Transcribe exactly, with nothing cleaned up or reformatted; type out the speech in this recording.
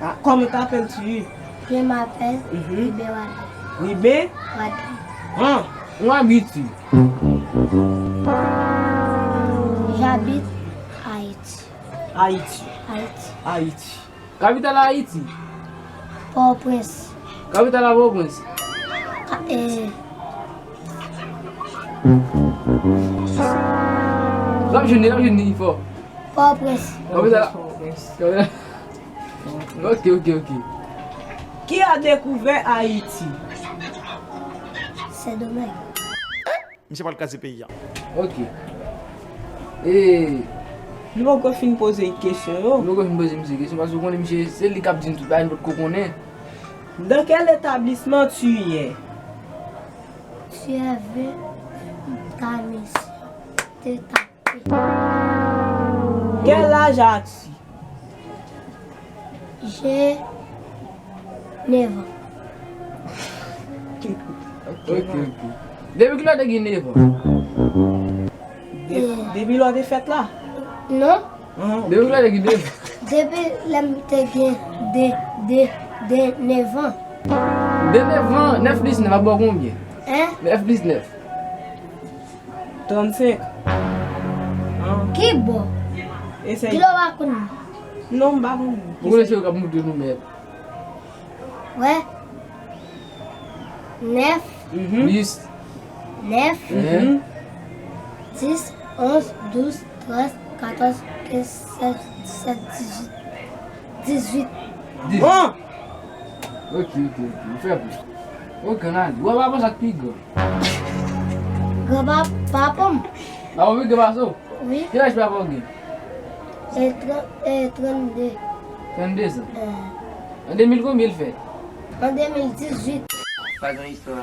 Ah, comment t'appelles-tu? Je m'appelle Mhm. Ruben Wadley. Ruben? Wadley. Ah, où habites-tu? J'habite Haïti. Haïti. Haïti. Haïti. Kapital Ayiti? Pòtoprens. Kapital a Pòtoprens? Ka- eh, L ap jwenn li, l ap jwenn li fò. Pòtoprens. Kapital a Pòtoprens. Kapital. Ok, ok, ok. Qui a découvert Haïti? Sendomeng. Misye pral kraze peyi a. Ok. E Nou poko fin poze kesyon yo. Nou poko fin poze misye kesyon, paske ou konnen misye, se li k ap di n tout bagay, nou potko konnen. Dans quel établissement tu es? Tu es venu ta mission de ta Quel âge as-tu? J'ai neuf ans. Ok, ok. Depi kilè w te gen neuf ans? De- Eh. Depi lè w te fèt la? Non. Depi kilè w te gen neuf ans? Depi lè m te gen de, de, de neuf ans. De neuf ans, neuf plis neuf ap ba w konbyen? Hein? Neuf plis neuf. Trannsenk. Ki bò? Eseye. Kilè w pa konn? Non, m pa konn. Ou konnen se yo k ap montre nou mèt. Wè. Nèf. Mhm. Plis. Nèf. Mhm. Dis, onz, douz, trèz, katòz, kenz, sèz, disèt, dizuit. Dizuit. Dizuit. Bon. Ok, ok, ok. Ou fè bon. Ou gran la, wi. Ou wè papa sa k pi gran. Gran pa, papa m. Papa w pi gran pase w? Wi. Ki laj papa w gen? E tran-, e trannde. Trannde zan. Eh. An de mil konbyen l fèt? An de mil dizuit. Pa gen istwa.